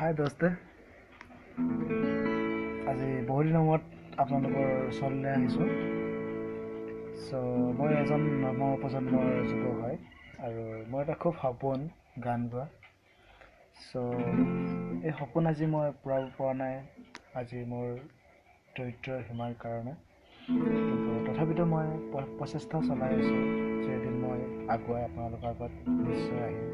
হাই দোস্তে, আজি বহুত দিনৰ মূৰত আপোনালোকৰ ওচৰলৈ আহিছোঁ। চ' মই এজন নৱপ্ৰজন্মৰ যুৱক হয় আৰু মোৰ এটা খুব সপোন গান গোৱা। চ' এই সপোন আজি মই পূৰাব পৰা নাই, আজি মোৰ দৰিদ্ৰ সীমাৰ কাৰণে। কিন্তু তথাপিতো মই প্ৰচেষ্টা চলাই আছোঁ যে এদিন মই আগুৱাই আপোনালোকৰ আগত নিশ্চয় আহিম।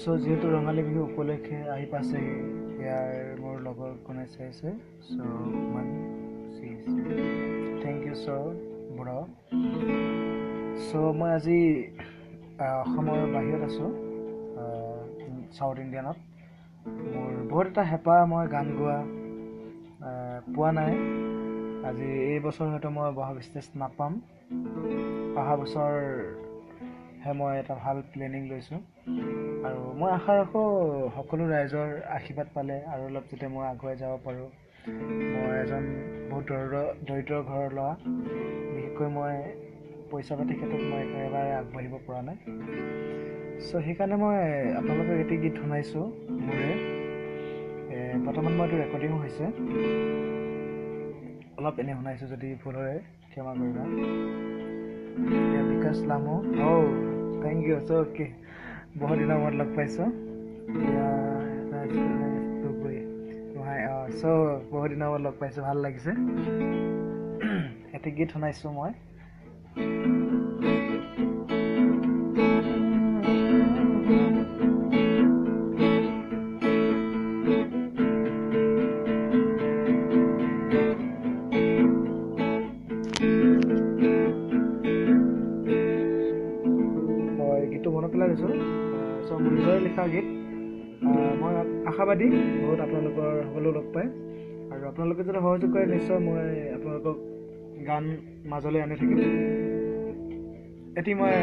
চ' যিহেতু ৰঙালী বিহু উপলক্ষে আহি পাইছেহি, ইয়াৰ মোৰ লগৰ গণেশ আহিছে। চ' মান thank you so ব্ৰ। চ' মই আজি অসমৰ বাহিৰত আছোঁ, চাউথ ইণ্ডিয়ানত। মোৰ বহুত এটা হেঁপাহ মই গান গোৱা পোৱা নাই। আজি এই বছৰ হয়তো মই বহাগ ষ্টেজ নাপাম, অহা বছৰহে মই এটা ভাল প্লেনিং লৈছোঁ। আৰু মই আশা ৰাখোঁ সকলো ৰাইজৰ আশীৰ্বাদ পালে আৰু অলপ যাতে মই আগুৱাই যাব পাৰোঁ। মই এজন বহুত দৰিদ্ৰ ঘৰৰ ল'ৰা, বিশেষকৈ মই পইচা পাতিৰ ক্ষেত্ৰত মই একেবাৰে আগবাঢ়িব পৰা নাই। চ' সেইকাৰণে মই আপোনালোকক এটি গীত শুনাইছোঁ মোৰে। বৰ্তমান মই এইটো ৰেকৰ্ডিঙো হৈছে, অলপ এনেই শুনাইছোঁ, যদি ভুল হয় ক্ষমা কৰিবা। বিকাশ লামো, অ' thank you. চ' অ'কে, বহুত দিনৰ মূৰত লগ পাইছোঁ। চ' বহুত দিনৰ মূৰত লগ পাইছোঁ, ভাল লাগিছে। এটি গীত শুনাইছোঁ মই। মই গীতটো মনত পেলাই দিছোঁ। চ' মোৰ নিজৰে লিখা গীত। মই আশাবাদী বহুত আপোনালোকৰ সকলো লগ পাই, আৰু আপোনালোকে যদি সহযোগ কৰে নিশ্চয় মই আপোনালোকক গান মাজলৈ আনি থাকিম। এটি মই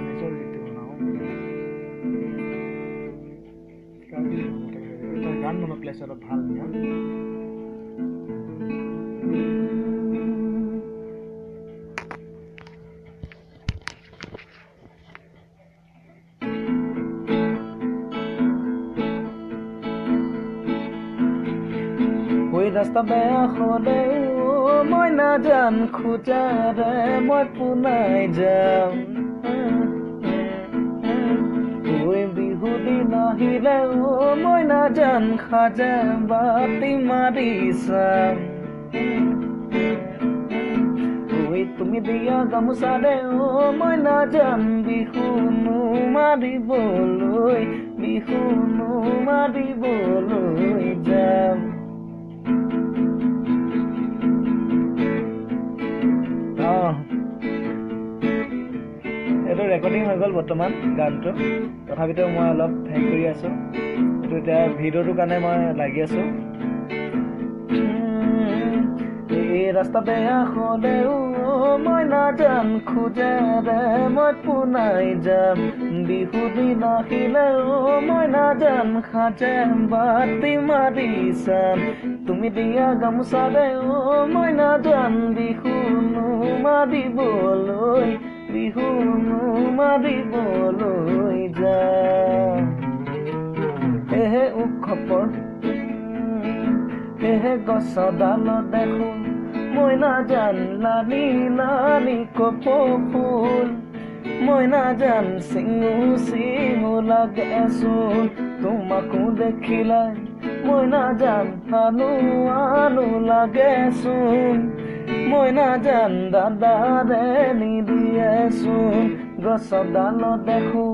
নিজৰ গীতটো বনাওঁ, এটা গান মনত পেলাইছোঁ অলপ ভাল ধুনীয়া। ৰাস্তা বেয়া হ'লেও মই নাজান খোজাৰে মই পোনাই যাম। ঐ বিহু দিন আহিলেও মই নাজান সাজে বাতি মাৰি চাম। ঐ তুমি দিয়া গামোচাৰেও মই নাজান বিহুনো মাৰিবলৈ, বিহুনো মাৰিবলৈ যাম। এইটো ৰেকৰ্ডিং হৈ গ'ল বৰ্তমান গানটো, তথাপিতো মই অলপ হেৰি কৰি আছোঁ। এইটো এতিয়া ভিডিঅ'টোৰ কাৰণে মই লাগি আছোঁ। এই ৰাস্তা বেয়া হ'লেও মই নাজান খোজেৰে মই পোনাই যাম। বিহু দিন আহিলেও মই নাজান সাজে বাতি মাৰি চাম। তুমি দিয়া গামোচাৰেও মই নাজান বিহুনো মাৰিবলৈ, বিহুনো মাৰিবলৈ যাম। এহে উৎসৱৰ এহে গছডালত দেখো মই নাজান লানি লানি কপৌ ফুল। মই নাজান চিঙো চিঙো লাগেচোন, তোমাকো দেখিলে মই নাজান আনো আনো লাগেচোন। মই নাজান দাদাৰে নিদিয়েচোন, গছডালত দেখো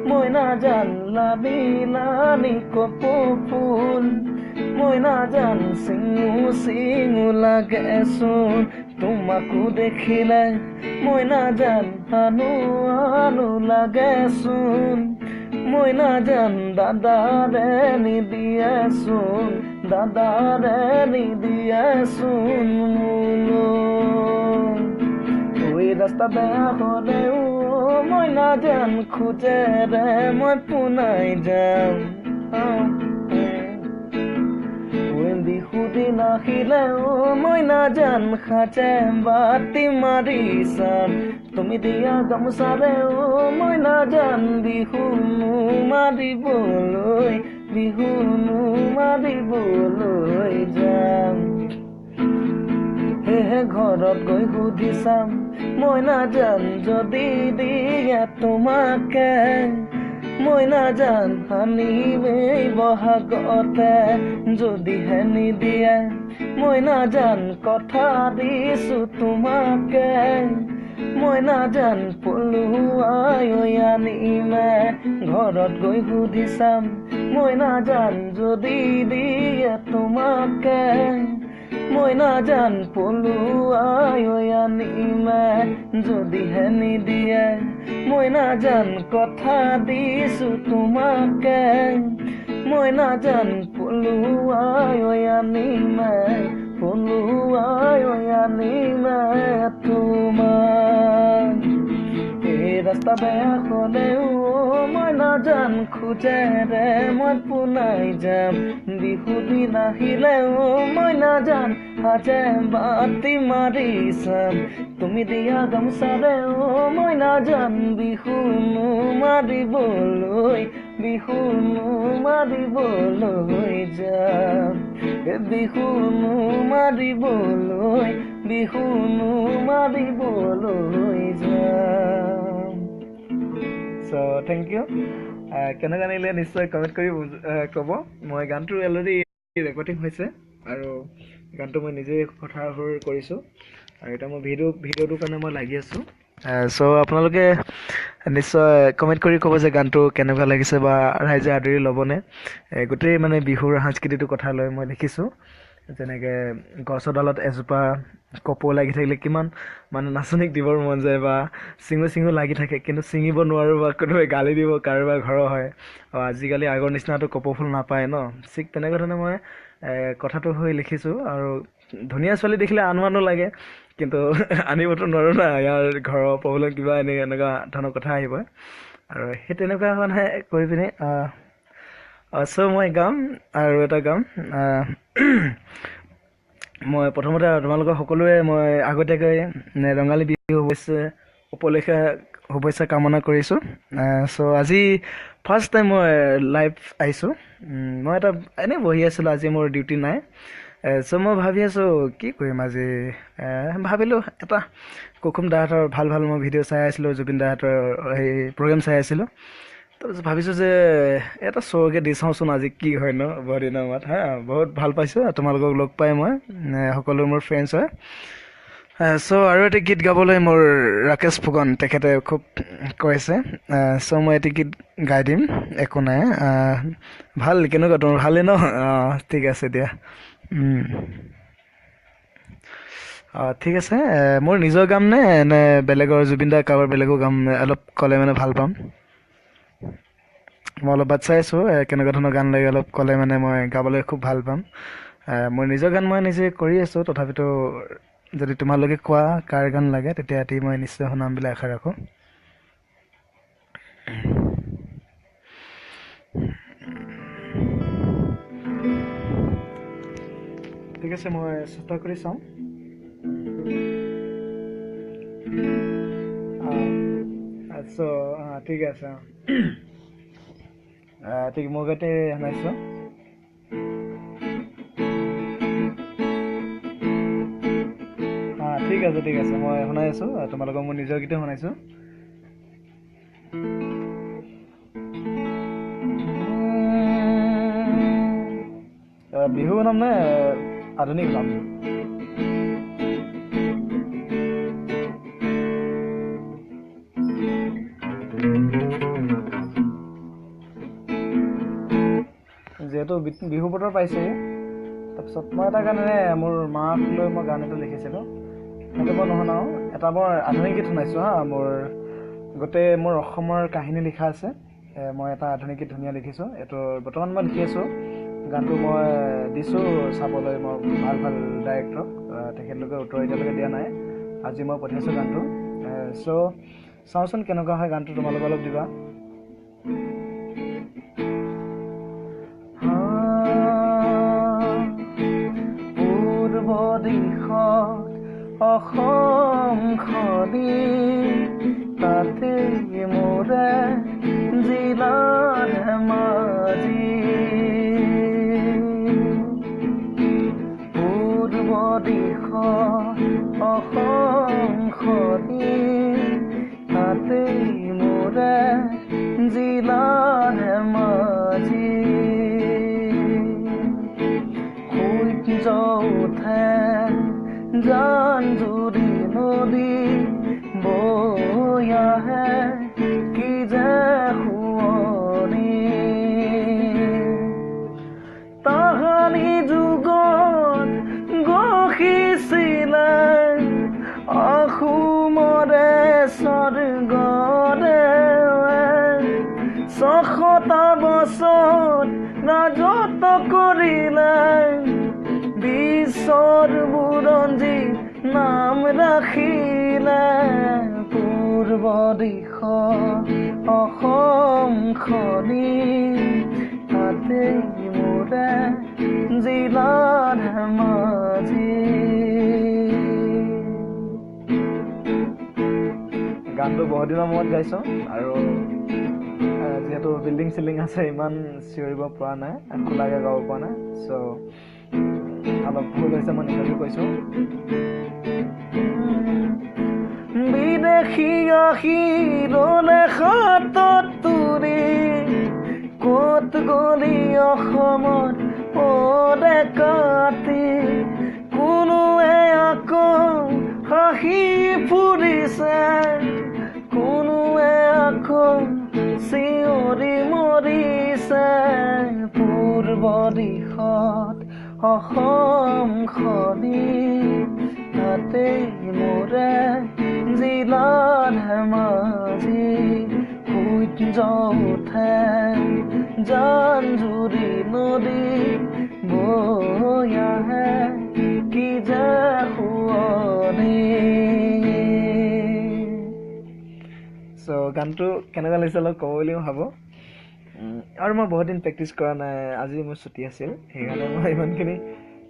মই নাজান লানি লানি কপৌ ফুল। মই নাজান চিঙো চিঙো লাগেচোন, তোমাকো দেখিলে মই নাজান আনো আনো লাগেচোন। মই নাজান দাদাৰে নিদিয়েচোন, দাদাৰে নিদিয়েচোন মোলৈ। ঐ ৰাস্তা বেয়া হ'লেও মই নাজান খোজেৰে মই পোনাই যাম। বিহু দিন আহিলেও মই নাজান সাজে বাতি মাৰি চাম। তুমি দিয়া গামোচাৰে অ' মই নাজান বিহুনো মাৰিবলৈ, বিহুনো মাৰিবলৈ যাম। সেয়েহে ঘৰত গৈ সুধি চাম, মই নাজান যদি দিয়া তোমাকে, মই নাজান আনিমেই বহাগতে, যদিহে নিদিয়ে মই নাজান কথা দিছো তোমাকে, মই নাজান পলুৱাই আনিমে। ঘৰত গৈ সুধি চাম, মই নাজান যদি দিয়ে তোমাকে, মই নাজান পলুৱাই আনিমে, যদিহে নিদিয়ে মই নাজান কথা দিছো তোমাকে, মই নাজান পলুৱাই আনিমে, পলুৱাই আনিমে তোমাক। এই ৰাস্তা বেয়া হ'লেও মই নাজান খোজেৰে মই পোনাই যাম, বিহু দিন আহিলেও মই নাজান সাজে বাতি মাৰি চাম। তুমি দিয়া গামোচাৰেও মই নাজান বিহুনো মাৰিবলৈ, বিহুনো মাৰিবলৈ যাম, বিহুনো মাৰিবলৈ, বিহুনো মাৰিবলৈ যাম। চ' thank U. কেনেকুৱা লাগিলে নিশ্চয় কমেণ্ট কৰি ক'ব। মই গানটো অলৰেডি ৰেকৰ্ডিং হৈছে আৰু গানটো মই নিজেই কথা সুৰ কৰিছোঁ আৰু এতিয়া মই ভিডিঅ'টোৰ কাৰণে মই লাগি আছোঁ। চ' আপোনালোকে নিশ্চয় কমেণ্ট কৰি ক'ব যে গানটো কেনেকুৱা লাগিছে বা ৰাইজে আদৰি ল'বনে। গোটেই মানে বিহুৰ সাংস্কৃতিটোৰ কথা লৈ মই লিখিছোঁ, যেনেকৈ গছৰ ডালত এজোপা কপৌ লাগি থাকিলে কিমান মানে নাচনীক দিবৰ মন যায় বা চিঙো চিঙো লাগি থাকে, কিন্তু ছিঙিব নোৱাৰোঁ বা কোনোবাই গালি দিব, কাৰোবাৰ ঘৰৰ হয়। আৰু আজিকালি আগৰ নিচিনাতো কপৌ ফুল নাপায় ন, ঠিক তেনেকুৱা ধৰণে মই কথাটো হৈ লিখিছোঁ। আৰু ধুনীয়া ছোৱালী দেখিলে আনো আনো লাগে, কিন্তু আনিবতো নোৱাৰোঁ না, ইয়াৰ ঘৰৰ প্ৰব্লেম কিবা এনেকুৱা ধৰণৰ কথা আহিব। আৰু সেই তেনেকুৱা মানে কৰি পিনি চ' মই গাম আৰু এটা গাম। মই প্ৰথমতে তোমালোকৰ সকলোৰে মই আগতীয়াকৈ ৰঙালী বিহু শুভেচ্ছা উপলক্ষে শুভেচ্ছা কামনা কৰিছোঁ। চ' আজি ফাৰ্ষ্ট টাইম মই লাইভ আহিছোঁ। মই এটা এনেই বহি আছিলোঁ, আজি মোৰ ডিউটি নাই। চ' মই ভাবি আছোঁ কি কৰিম আজি, ভাবিলোঁ এটা কুসুম দাহঁতৰ ভাল ভাল মই ভিডিঅ' চাই আছিলোঁ, জুবিন দাহঁতৰ সেই প্ৰগ্ৰেম চাই আছিলোঁ। তাৰপিছত ভাবিছোঁ যে এটা শ্ব'কে দি চাওঁচোন আজি কি হয় ন, বহুত দিনৰ মূৰত। হা, বহুত ভাল পাইছোঁ তোমালোকক লগ পাই, মই সকলো মোৰ ফ্ৰেণ্ডছ হয়। চ' আৰু এটি গীত গাবলৈ মোৰ ৰাকেশ ফুকন তেখেতে খুব কৈছে। চ' মই এটি গীত গাই দিম, একো নাই। ভাল কেনেকুৱা তোমাৰ, ভালেই ন? অঁ ঠিক আছে দিয়া। অঁ ঠিক আছে। মোৰ নিজৰ গাম নে নে বেলেগৰ জুবিন দাৰ কাৰোবাৰ বেলেগৰ গাম অলপ ক'লে মানে ভাল পাম। মই অলপ বাট চাই আছোঁ কেনেকুৱা ধৰণৰ গান লাগে অলপ ক'লে মানে মই গাবলৈ খুব ভাল পাম। মোৰ নিজৰ গান মই নিজে কৰি আছোঁ, তথাপিতো যদি তোমালোকে কোৱা কাৰ গান লাগে তেতিয়া এটি মই নিশ্চয় শুনাম বুলি আশা ৰাখোঁ। ঠিক আছে, মই চেষ্টা কৰি চাওঁ। চ' ঠিক আছে। অঁ ঠিক, মোৰ গাতে শুনাইছোঁ। অঁ ঠিক আছে, ঠিক আছে, মই শুনাই আছোঁ তোমালোকক, মোৰ নিজৰ গীতে শুনাইছোঁ। বিহু নাম নে আধুনিক নাম? যিহেতু বিহু বতৰ পাইছেহি, তাৰপিছত মই এটা গান এনে মোৰ মাক লৈ মই গান এটা লিখিছিলোঁ, সেইটো মই নুশুনাওঁ। এটা মই আধুনিক গীত শুনাইছোঁ। হা, মোৰ গোটেই মোৰ অসমৰ কাহিনী লিখা আছে। মই এটা আধুনিক গীত ধুনীয়া লিখিছোঁ, এইটো বৰ্তমান মই লিখি আছোঁ। গানটো মই দিছোঁ চাবলৈ মই ভাল ভাল ডাইৰেক্টৰক, তেখেতলোকে উত্তৰ এতিয়ালৈকে দিয়া নাই। আজি মই পঠিয়াইছোঁ গানটো। চ' চাওঁচোন কেনেকুৱা হয় গানটো, তোমালোকে অলপ দিবা। পূৰ্ব দিশত অসমখনি তাতেই মোৰে জিলা ধেমাজি। পূৰ্ব দিশ অসমখনি, তাতেই মোৰে জিলা ধেমাজি। সূৰ্য উঠে জান জুৰি নদী বৈ আহে কি যে শুৱনি। তাহানি যুগত গঢ়িছিলে আহোমৰে স্বৰ্গদেৱে, 600টা বছৰ ৰাজত্ব কৰিলে, বিশ্বৰ বুৰঞ্জী নাম ৰাখিলে। পূৰ্ব দিশ অসমখনি, তাতেই মোৰে জিলা ধেমাজি। গানটো বহুত দিনৰ মূৰত গাইছোঁ আৰু যিহেতু বিল্ডিং চিল্ডিং আছে, ইমান চিঞৰিব পৰা নাই, খোলাকৈ গাব পৰা নাই, চ' অলপ ভুল হৈছে, মই নিজকে কৈছোঁ। বিদেশী আহি ৰলে হাতত তুলি, ক'ত গলি অসমত পদে কাটি, কোনোৱে আকৌ হাঁহি ফুৰিছে, কোনোৱে আকৌ চিঞৰি মৰিছে। পূৰ্ব দিশত অসমখনি, তাতেই মোৰে জিলা ধেমাজি। সূৰ্য উঠে জান জুৰি নদী বৈ আহে কি যে শুৱনি। চ' গানটো কেনেকুৱা লাগিছে অলপ ক'ব বুলি মই ভাবোঁ। আৰু মই বহুত দিন প্ৰেক্টিছ কৰা নাই, আজি মোৰ ছুটি আছিল, সেইকাৰণে মই ইমানখিনি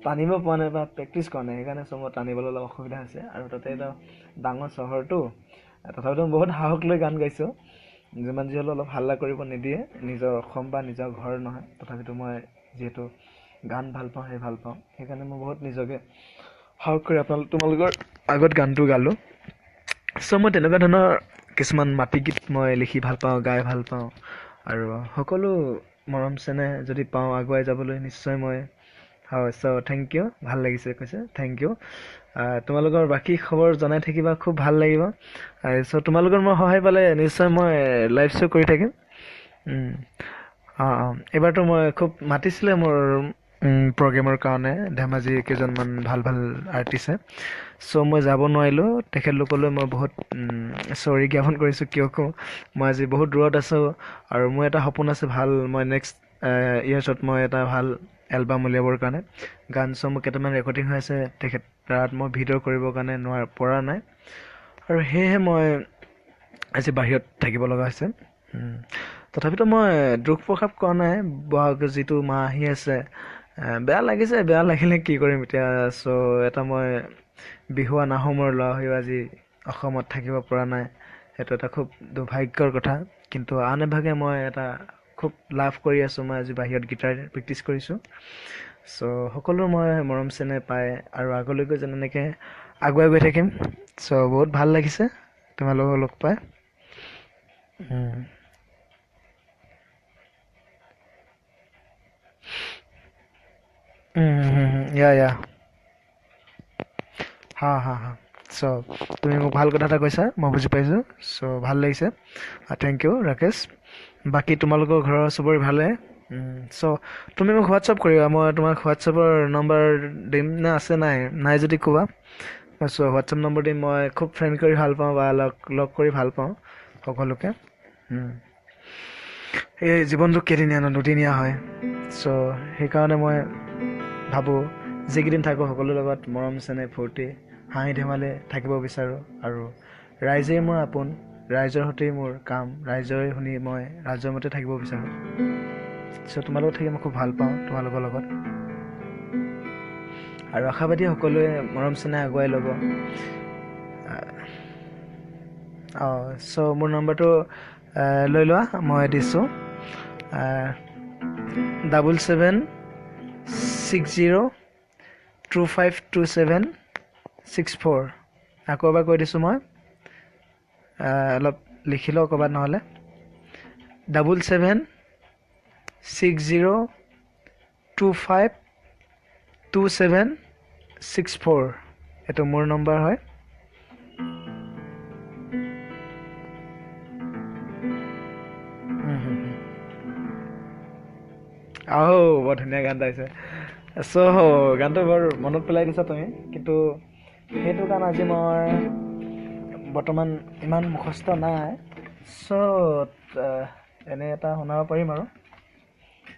টানিব পৰা নাই বা প্ৰেক্টিছ কৰা নাই, সেইকাৰণে চ' মই টানিবলৈ অলপ অসুবিধা হৈছে। আৰু তাতে এটা ডাঙৰ চহৰটো, তথাপিতো মই বহুত সাহস লৈ গান গাইছোঁ। যিমান যি হ'লেও অলপ হাল্লা কৰিব নিদিয়ে, নিজৰ অসম বা নিজৰ ঘৰ নহয়, তথাপিতো মই যিহেতু গান ভাল পাওঁ, সেই ভাল পাওঁ, সেইকাৰণে মই বহুত নিজকে সাহস কৰি আপোনালোক তোমালোকৰ আগত গানটো গালোঁ। চ' মই তেনেকুৱা ধৰণৰ কিছুমান মাটি গীত মই লিখি ভাল পাওঁ, গাই ভাল পাওঁ, আৰু সকলো মৰম চেনেহ যদি পাওঁ আগুৱাই যাবলৈ নিশ্চয় মই। হয়, চ' thank U, ভাল লাগিছে কৈছে, thank U. তোমালোকৰ বাকী খবৰ জনাই থাকিবা, খুব ভাল লাগিব। চ' তোমালোকৰ মই সহায় পালে নিশ্চয় মই লাইভ শ্ব' কৰি থাকিম। অঁ অঁ এইবাৰতো মই খুব মাতিছিলে মোৰ প্ৰগ্ৰেমৰ কাৰণে ধেমাজিৰ কেইজনমান ভাল ভাল আৰ্টিষ্টে, চ' মই যাব নোৱাৰিলোঁ। তেখেতলোকলৈ মই বহুত চৰি জ্ঞাপন কৰিছোঁ, কিয় কওঁ মই আজি বহুত দূৰত আছোঁ আৰু মোৰ এটা সপোন আছে ভাল, মই নেক্সট ইয়েৰ্ছত মই এটা ভাল এলবাম উলিয়াবৰ কাৰণে গান চ' মোৰ কেইটামান ৰেকৰ্ডিং হৈ আছে, তেখেত তাত মই ভিডিঅ' কৰিবৰ কাৰণে নোৱাৰা পৰা নাই, আৰু সেয়েহে মই আজি বাহিৰত থাকিব লগা হৈছে। তথাপিতো মই দুখ প্ৰকাশ কৰা নাই, বহাগ যিটো মাহ আহি আছে বেয়া লাগিছে, বেয়া লাগিলে কি কৰিম এতিয়া। চ' এটা মই বিহুৱান আহোমৰ ল'ৰা হৈও আজি অসমত থাকিব পৰা নাই, সেইটো এটা খুব দুৰ্ভাগ্যৰ কথা। কিন্তু আন এভাগে মই এটা খুব লাভ কৰি আছোঁ, মই আজি বাহিৰত গীটাৰ প্ৰেক্টিছ কৰিছোঁ। চ' সকলো মই মৰম চেনেহ পাই আৰু আগলৈকো যেন এনেকৈ আগুৱাই গৈ থাকিম। চ' বহুত ভাল লাগিছে তোমালোকক লগ পাই। ইয়া ইয়া হা হা হা। চ' তুমি মোক ভাল কথা এটা কৈছা, মই বুজি পাইছোঁ, চ' ভাল লাগিছে, thank U Rakesh. বাকী তোমালোকৰ ঘৰৰ চবৰে ভালে? চ' তুমি মোক হোৱাটছআপ কৰিবা, মই তোমাক হোৱাটছআপৰ নম্বৰ দিম নে আছে নাই, নাই যদি ক'বা। মই চ' হোৱাটছআপ নম্বৰ দিম, মই খুব ফ্ৰেণ্ড কৰি ভাল পাওঁ বা লগ লগ কৰি ভাল পাওঁ সকলোকে। এই জীৱনটো কেইদিনীয়া ন, দুদিনীয়া হয়। চ' সেইকাৰণে মই ভাবোঁ যিকেইদিন থাকোঁ সকলোৰে লগত মৰম চেনেহ ফূৰ্তি হাঁহি ধেমালি থাকিব বিচাৰোঁ। আৰু ৰাইজেই মোৰ আপোন, ৰাইজৰ সৈতেই মোৰ কাম, ৰাইজৰে শুনি মই ৰাইজৰ মতে থাকিব বিচাৰোঁ। চ' তোমালোক থাকি মই খুব ভাল পাওঁ তোমালোকৰ লগত, আৰু আশাবাদী সকলোৱে মৰম চেনেহ আগুৱাই ল'ব। অঁ, চ' মোৰ নম্বৰটো লৈ লোৱা, মই দিছোঁ 7760 25 27 64। আকৌ এবাৰ কৈ দিছোঁ মই, অলপ লিখি লওঁ ক'ৰবাত নহ'লে। 7760 25 27 64, এইটো মোৰ নম্বৰ হয়। আহ, বৰ ধুনীয়া গান গাইছে। চ' গানটো বৰ মনত পেলাই দিছা তুমি, কিন্তু সেইটো গান আজি মই বৰ্তমান ইমান মুখস্থ নাই। চ' এনে এটা শুনাব পাৰিম আৰু,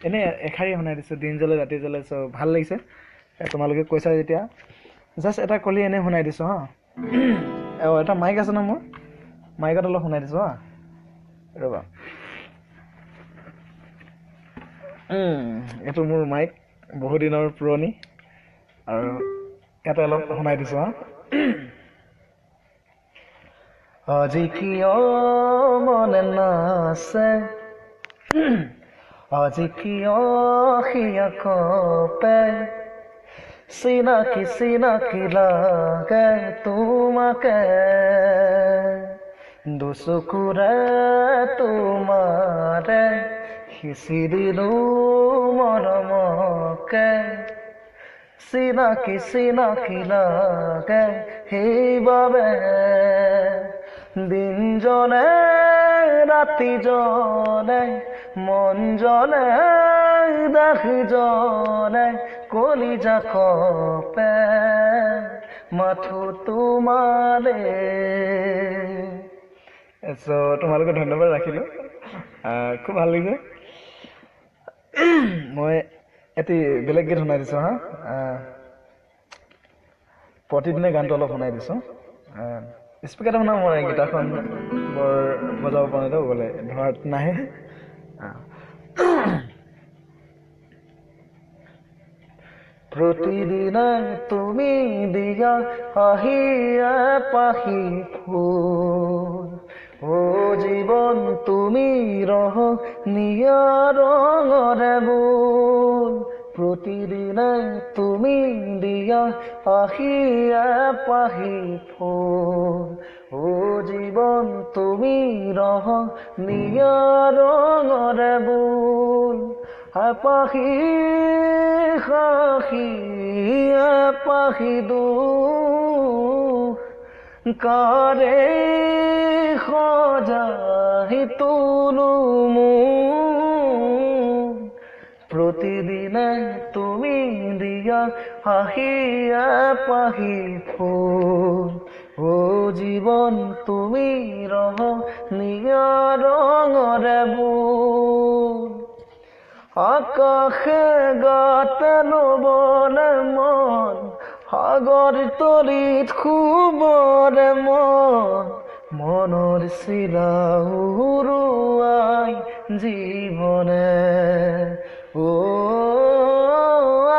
এনেই এষাৰি শুনাই দিছোঁ, দিন জ্বলে ৰাতি জ্বলে। চ' ভাল লাগিছে তোমালোকে কৈছা যেতিয়া, জাষ্ট এটা কলি এনেই শুনাই দিছোঁ। হা, অঁ, এটা মাইক আছে ন মোৰ, মাইকত অলপ শুনাই দিছোঁ। হা, ৰ'বা। এইটো মোৰ মাইক, বহুদিনৰ পুৰণি, আৰু ইয়াতে অলপ শুনাই দিছোঁ। হা, আজি কিয় মনে নাচে, আজি কিয় হিয়া কঁপে, চিনাকি চিনাকি লাগে তোমাকে, দুচকুৰে তোমাৰে সিঁচি দিলো মৰমকে, চিনাকি চিনাকি লাগে সেইবাবে, দিন জ্বলে ৰাতি জ্বলে, মন জ্বলে দেহ জ্বলে, কলিজা কঁপে মাথো তোমাৰে। চ' তোমালোকে ধন্যবাদ ৰাখিলোঁ, খুব ভাল লাগিছে। মই এটি বেলেগ গীত শুনাই দিছোঁ। হা, প্ৰতিদিনে গানটো অলপ শুনাই দিছোঁ। স্পীকাৰটো শুনাম, মই গীটাৰখন বৰ বজাব পৰা নাইতো, বোলে ধৰাত নাহে। প্ৰতিদিনে তুমি দিয়া হাঁহি এপাহি ফুল, অ জীৱন তুমি ৰহ নিয়া ৰঙৰে বোল, প্ৰতিদিনে তুমি দিয়া হাঁহি এপাহি ফুল, অ জীৱন তুমি ৰহ নিয়া ৰঙৰে বোল, এপাহি হাঁহি এপাহি দুখ, কাৰে সজাই তোলো মোক, প্ৰতিদিনে তুমি দিয়া হাঁহি এপাহি ফুল, অ জীৱন তুমি ৰহ নিয়া ৰঙৰে বোল, আকাশে গাতে নবনে মন, সাগৰ তলিত শুবৰে মন, মনৰ চিলা উৰুৱাই জীৱনে, অ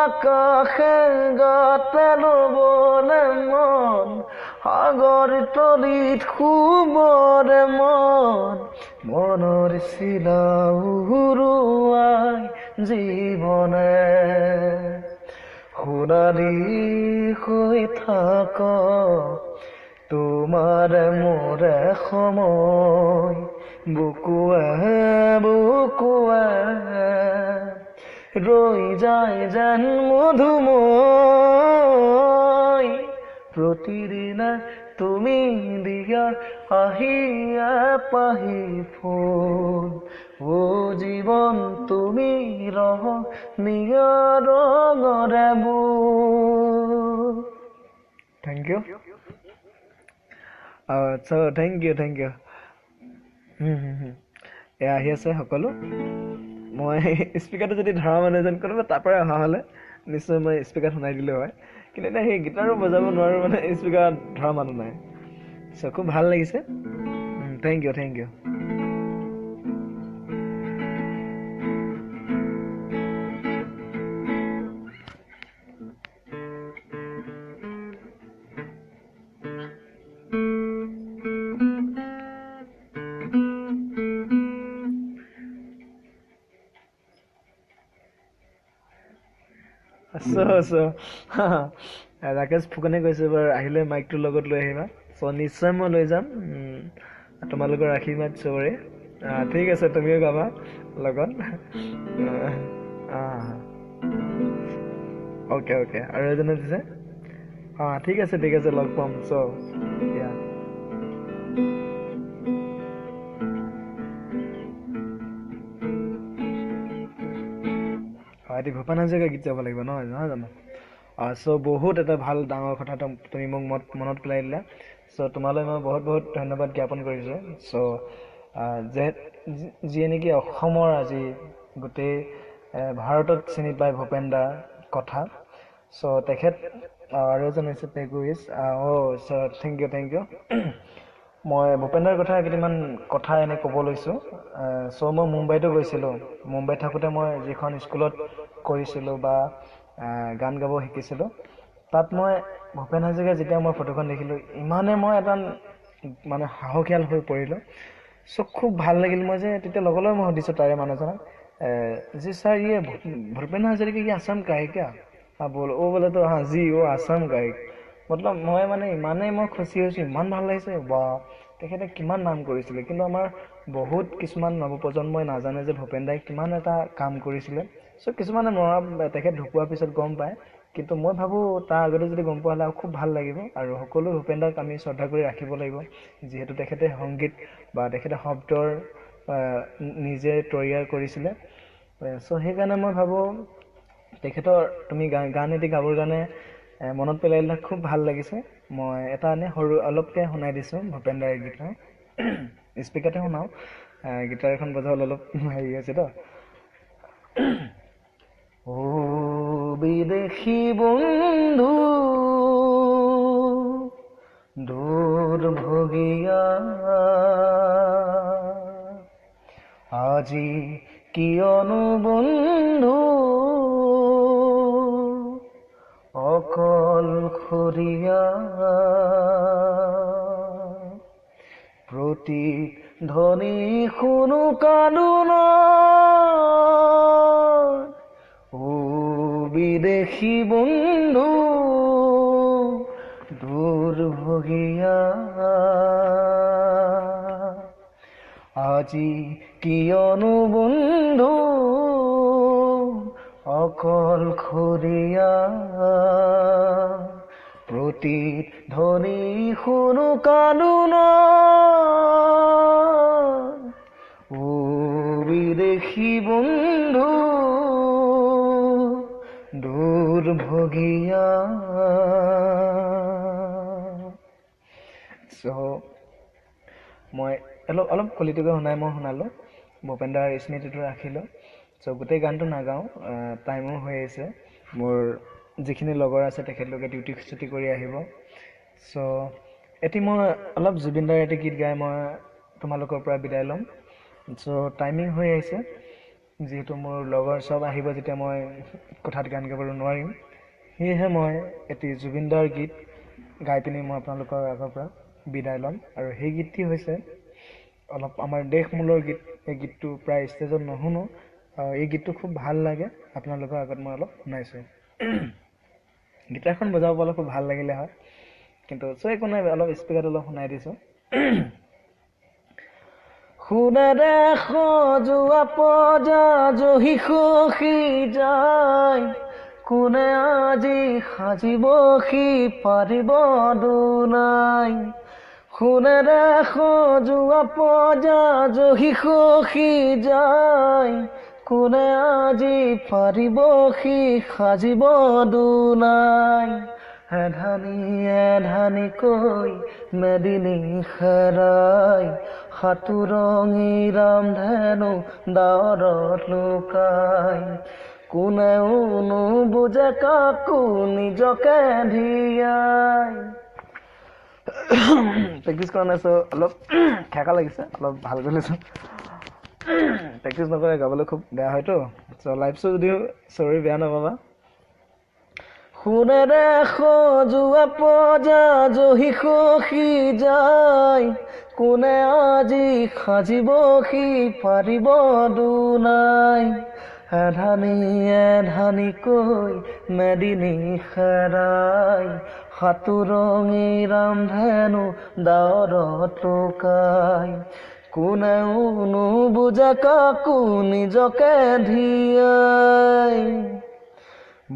আকাশে গাতে নবনে মন, সাগৰ তলিত শুবৰে মন, মনৰ চিলা উৰুৱাই জীৱনে, সোণালী হৈ থাক তোমাৰ মোৰে সময়, বুকুৱে বুকুৱে ৰৈ যায় যেন মধুময়, প্ৰতিদিনে তুমি দিয়া হাঁহি এপাহি ফুল, অ জীৱন তুমি ৰহ নিয়া ৰঙৰে বোল। Thank you. So thank you, thank you. এয়া আহি আছে সকলো। মই স্পীকাৰটো যদি ধৰা মানুহ এজন কোনোবা তাৰ পৰাই অহা হ'লে নিশ্চয় মই স্পীকাৰ শুনাই দিলোঁ হয়, কিন্তু এতিয়া সেই গীটাৰো বজাব নোৱাৰোঁ, মানে স্পীকাৰত ধৰা মানুহ নাই। চ' খুব ভাল লাগিছে। Thank you, thank you. চ' চ' ৰাকেশ ফুকনে কৈছে বাৰু আহিলে মাইকটোৰ লগত লৈ আহিবা। চ' নিশ্চয় মই লৈ যাম, তোমালোকৰ আশীৰ্বাদ চবৰে। ঠিক আছে, তুমিও গাবা লগত। অ'কে অ'কে, আৰু এজনে দিছে। অঁ ঠিক আছে, ঠিক আছে, লগ পাম। চ' ইয়া, এটি ভূপেন হাজৰিকা গীত যাব লাগিব নহয়, নহয় জানো? চ' বহুত এটা ভাল ডাঙৰ কথা তুমি মোক মনত পেলাই দিলা। চ' তোমালৈ মই বহুত বহুত ধন্যবাদ জ্ঞাপন কৰিছোঁ। চ' যিয়ে নেকি অসমৰ আজি গোটেই ভাৰতত চিনি পায় ভূপেন দাৰ কথা। চ' তেখেত আৰু এজন হৈছে পেগুইজ। অ' চ' thank U, thank U. মই ভূপেন দাৰ কথা কেইটামান কথা এনেই ক'ব লৈছোঁ। চ' মই মুম্বাইতো গৈছিলোঁ। মুম্বাইত থাকোঁতে মই যিখন স্কুলত কৰিছিলোঁ বা গান গাব শিকিছিলোঁ, তাত মই ভূপেন হাজৰিকা যেতিয়া মই ফটোখন দেখিলোঁ, ইমানে মই এটা মানে সাহসীয়াল হৈ পৰিলোঁ। চ' খুব ভাল লাগিল। মই যে তেতিয়া লগে লগে মই সুধিছোঁ তাৰে মানুহজনক, জি ছাৰ ইয়ে ভূপেন হাজৰিকা কি আছাম কা হে কিয়া? হা বল, অ' বোলে তো হা জি অ' আছাম কা হে। মতলব মই মানে ইমানেই মই খুচি হৈছোঁ, ইমান ভাল লাগিছে, বা তেখেতে কিমান নাম কৰিছিলে। কিন্তু আমাৰ বহুত কিছুমান নৱপ্ৰজন্মই নাজানে যে ভূপেন দাই কিমান এটা কাম কৰিছিলে। চ' কিছুমানে মৰা তেখেত ঢুকোৱাৰ পিছত গম পায়, কিন্তু মই ভাবোঁ তাৰ আগতে যদি গম পোৱা হ'লে আৰু খুব ভাল লাগিব। আৰু সকলো ভূপেন দাক আমি শ্ৰদ্ধা কৰি ৰাখিব লাগিব, যিহেতু তেখেতে সংগীত বা তেখেতে শব্দৰ নিজে তৈয়াৰ কৰিছিলে। চ' সেইকাৰণে মই ভাবোঁ তেখেতৰ তুমি গান এটি গাবৰ কাৰণে মনত পেলাই দিলে, খুব ভাল লাগিছে। মই এটা এনেই সৰু অলপকৈ শুনাই দিছোঁ ভূপেন দাৰ গীত, স্পীকাৰতে শুনাওঁ, গীটাৰ এখন বজাবলৈ অলপ হেৰি হৈছে তো। অ' বিদেশী বন্ধু দুৰ্ভগীয়া, আজি কিয়নো বন্ধু অকলশৰীয়া, প্ৰতি ধ্বনি শুনো কান্দোনৰ, অ বিদেশী বন্ধু দুৰ্ভগীয়া, আজি কিয়নো বন্ধু অকলশৰীয়া, প্ৰতি ধ্বনি শুনো কান্দোনৰ, অ বিদেশী বন্ধু দুৰ্ভগীয়া। চ' মই অলপ অলপ কলিটোকে শুনাই মই শুনালোঁ, ভূপেন দাৰ স্মৃতিটো ৰাখিলোঁ। চ' গোটেই গানটো নাগাওঁ, টাইমো হৈ আহিছে, মোৰ যিখিনি লগৰ আছে তেখেতলোকে ডিউটি ছুটি কৰি আহিব। চ' এটি মই অলপ জুবিন দাৰ এটি গীত গাই মই তোমালোকৰ পৰা বিদায় ল'ম। চ' টাইমিং হৈ আহিছে, যিহেতু মোৰ লগৰ চব আহিব যেতিয়া মই কোঠাত গান গাবলৈ নোৱাৰিম, সেয়েহে মই এটি জুবিন দাৰ গীত গাই পিনি মই আপোনালোকৰ আগৰ পৰা বিদায় ল'ম। আৰু সেই গীতটি হৈছে অলপ আমাৰ দেশমূলৰ গীত। এই গীতটো প্ৰায় ষ্টেজত নুশুনো, এই গীতটো খুব ভাল লাগে, আপোনালোকৰ আগত মই অলপ শুনাইছোঁ। গীটাৰখন বজাব পালে খুব ভাল লাগিলে হয়, কিন্তু চ' একো নাই, অলপ স্পীকাৰত অলপ শুনাই দিছোঁ। সোণেৰে সজোৱা পজা জহি খহি যায়, কোনে আজি সাজিব সি পাৰিব দুনাই। সোণেৰে সজোৱা পজা জহি খহি যায়, কোনে আজি পাৰিব সি সাজিব দুনাই। এধানি এধানি কৈ মেদিনী হেৰাই, সাঁতোৰঙী ৰামধেনু ডাৱৰত লুকাই। কোনেও নুবুজে কাকো নিজকে ধিয়াই। প্ৰেক্টিচ কৰা নাই, চ' অলপ খেকা লাগিছে, অলপ ভাল কৰি লৈছোঁ। প্ৰেক্টিচ নকৰে গাবলৈ খুব বেয়া হয়তো। চ' লাইভ শ্ব' যদিও চৰি, বেয়া নাপাবা। সোণেৰে সজোৱা পজা জহি খহি যায়, কোনে আজি সাজিব সি পাৰিব দুনাই। এধানি এধানিকৈ মেদিনী খেদাই সাতোৰঙী ৰামধেনু ডাৱৰত লুকাই। কোনেও নুবুজে কাকো নিজকে ধিয়াই,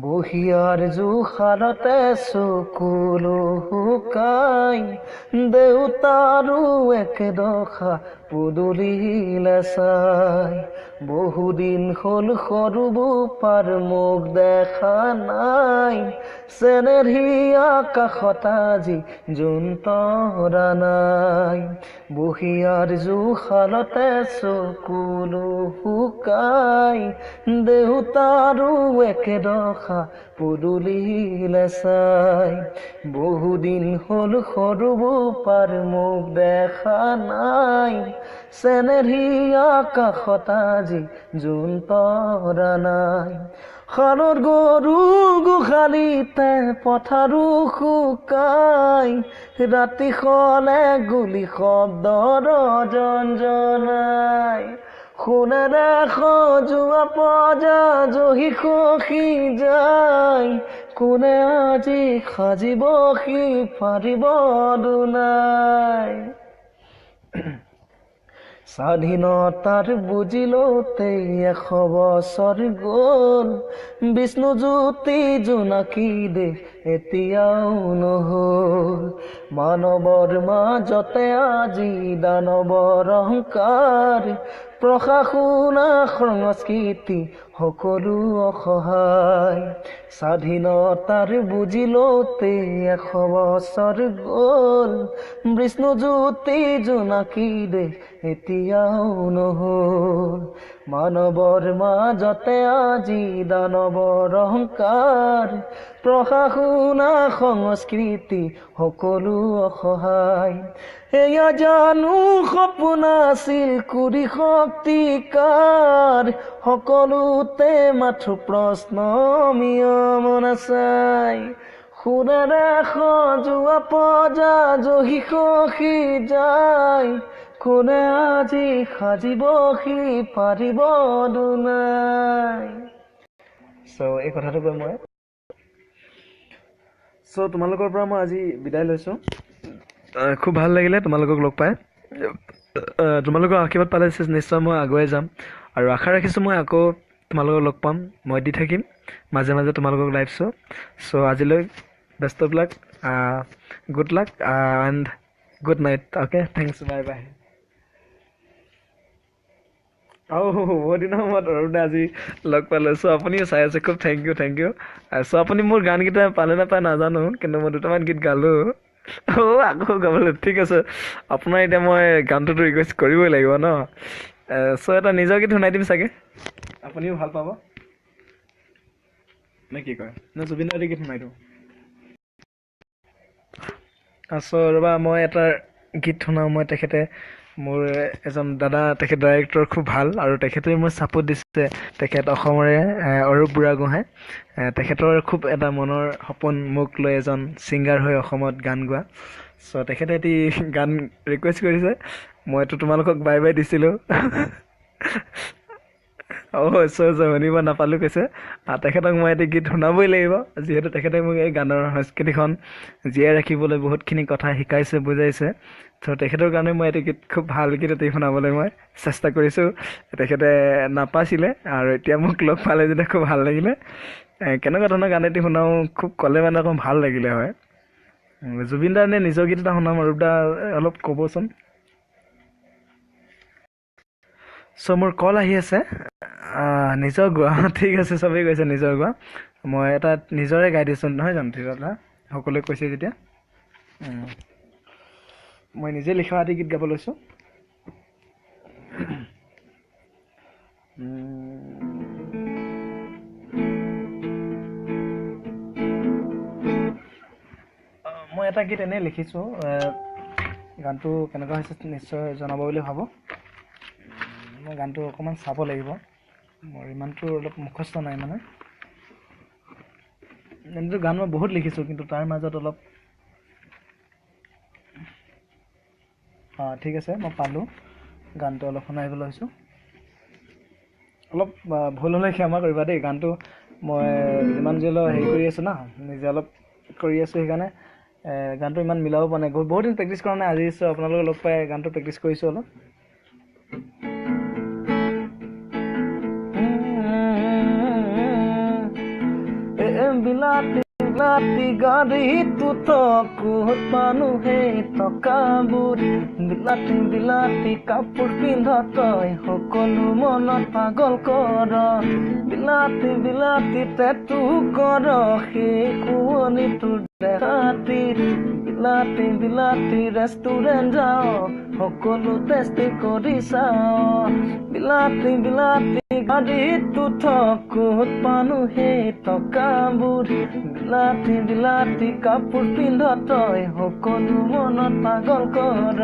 বহিয়াৰ জুখাৰতে চকুলো শুকাই, দেউতাৰো একেদশা পদূলিলে চাই। বহুদিন হ'ল সৰু বোপাৰ মুখ দেখা নাই, চেনেহী আকাশত আজি জোন তৰা নাই। বহিয়াৰ জুখাৰতে চকুলো শুকাই, দেউতাৰো একেদশা পদূলিলে চাই। বহুদিন হ'ল সৰু বোপাৰ মুখ দেখা নাই, চেনেহী আকাশত আজি জোন তৰা নাই। শালত গৰু গোহালিতে পথাৰো শুকাই, ৰাতি হ'লে গুলি শব্দৰ জনজনাই। সোণেৰে সজোৱা পজা জহি খহি যায়, কোনে আজি সাজিব সি পাৰিব দুনাই। স্বাধীনতাৰ বুজিলতেই 100 বছৰ গ'ল, বিষ্ণুজ্যোতি জোনাকী দেশ এতিয়াও নহ'ল। মানৱৰ মাজতে আজি দানৱৰ অহংকাৰ, প্ৰশাসনা সংস্কৃতি সকলো অসহায়। স্বাধীনতাৰ বুজিলতেই 100 বছৰ গ'ল, বিষ্ণুজ্যোতি জোনাকী দেশ এতিয়াও নহ'ল। মানৱৰ মাজতে আজি দানৱৰ অহংকাৰ, প্ৰশাসনা সংস্কৃতি সকলো অসহায়। এয়া জানো সপোন আছিল 20 শতিকাৰ, সকলোতে মাথো প্ৰশ্ন নিয়ম নাচাই। সোণেৰে সজোৱা পজা জহি খহি যায়, কোনে আজি সাজিব সি পাৰিব দুনাই। চ' এই কথাটো কৈ মই চ' তোমালোকৰ পৰা মই আজি বিদায় লৈছোঁ। খুব ভাল লাগিলে তোমালোকক লগ পাই, তোমালোকৰ আশীৰ্বাদ পালে নিশ্চয় মই আগুৱাই যাম, আৰু আশা ৰাখিছোঁ মই আকৌ তোমালোকক লগ পাম। মই দি থাকিম মাজে মাজে তোমালোকক লাইভ শ্ব'। চ' আজিলৈ best of luck, good luck and good night. Okay, thanks, bye bye. আৰু বহুত দিনৰ মূৰত অৰুণে আজি লগ পালোঁ। চ' আপুনিও চাই আছে, খুব thank you, thank you. চ' আপুনি মোৰ গানকেইটা পালে নাপায় নাজানো, কিন্তু মই দুটামান গীত গালোঁ। অ' আকৌ গাবলৈ, ঠিক আছে। আপোনাৰ এতিয়া মই গানটোতো ৰিকুৱেষ্ট কৰিবই লাগিব ন। চ' এটা নিজৰ গীত শুনাই দিম চাগে, আপুনিও ভাল পাব নে কি কয়? নে জুবিনদাৰ গীত শুনাই দিওঁ? চ' ৰ'বা, মই এটা গীত শুনাওঁ। মই তেখেতে মোৰ এজন দাদা, তেখেত ডাইৰেক্টৰ খুব ভাল, আৰু তেখেতে মোক ছাপোৰ্ট দিছে। তেখেত অসমৰে অৰূপ বুঢ়াগোহাঁই। তেখেতৰ খুব এটা মনৰ সপোন মোক লৈ এজন ছিংগাৰ হৈ অসমত গান গোৱা। চ' তেখেতে এটি গান ৰিকুৱেষ্ট কৰিছে, মইতো তোমালোকক বাই বাই দিছিলোঁ। অ' চ' শুনিব নাপালোঁ কৈছে। তেখেতক মই এটি গীত শুনাবই লাগিব, যিহেতু তেখেতে মোক এই গানৰ সংস্কৃতিখন জীয়াই ৰাখিবলৈ বহুতখিনি কথা শিকাইছে, বুজাইছে। ত' তেখেতৰ কাৰণে মই এটি গীত, খুব ভাল গীত এটি শুনাবলৈ মই চেষ্টা কৰিছোঁ। তেখেতে নাপাইছিলে, আৰু এতিয়া মোক লগ পালে যেতিয়া খুব ভাল লাগিলে। কেনেকুৱা ধৰণৰ গান এটি শুনাওঁ খুব ক'লে মানে অকণ ভাল লাগিলে হয়। জুবিন দাৰ নে নিজৰ গীত এটা শুনাম? অৰূপ দা অলপ ক'বচোন। চ' মোৰ কল আহি আছে। নিজৰ গোৱা, ঠিক আছে, চবেই কৈছে নিজৰ গোৱা। মই এটা নিজৰে গাই দিছোঁ নহয় জানো? ঠিক আছে, সকলোৱে কৈছে যেতিয়া মই নিজে লিখা এটি গীত গাব লৈছোঁ। মই এটা গীত এনেই লিখিছোঁ, গানটো কেনেকুৱা হৈছে নিশ্চয় জনাব বুলি ভাবোঁ। মই গানটো অকণমান চাব লাগিব, মোৰ ইমানটো অলপ মুখস্থ নাই। মানে এনেতো গান মই বহুত লিখিছোঁ, কিন্তু তাৰ মাজত অলপ অঁ ঠিক আছে, মই পালোঁ গানটো অলপ শুনাই লৈছোঁ। অলপ ভুল হ'লে ক্ষমা কৰিবা দেই। গানটো মই যিমান যি হ'লেও হেৰি কৰি আছোঁ না, নিজে অলপ কৰি আছোঁ, সেইকাৰণে গানটো ইমান মিলাব পৰা নাই, বহুত দিন প্ৰেক্টিছ কৰা নাই। আজি আপোনালোকক লগ পাই গানটো প্ৰেক্টিছ কৰিছোঁ অলপ। বিলাতী বিলাতী গাড়ীটো ক'ত পানো সেই টকাবোৰ, বিলাতী বিলাতী কাপোৰ পিন্ধ তই সকলো মনত পাগল কৰ, বিলাতী বিলাতী টেটু কৰ সেই শুৱনি তোৰ দেখাতি, বিলাতী বিলাতী ৰেষ্টুৰেণ্ট যাওঁ সকলো টেষ্টি কৰি চাওঁ, বিলাতী বিলাতী গাড়ীটো ক'ত পানো সেই টকাবোৰ, বিলাতী বিলাতী কাপোৰ পিন্ধ তই সকলো মনত পাগল কৰ,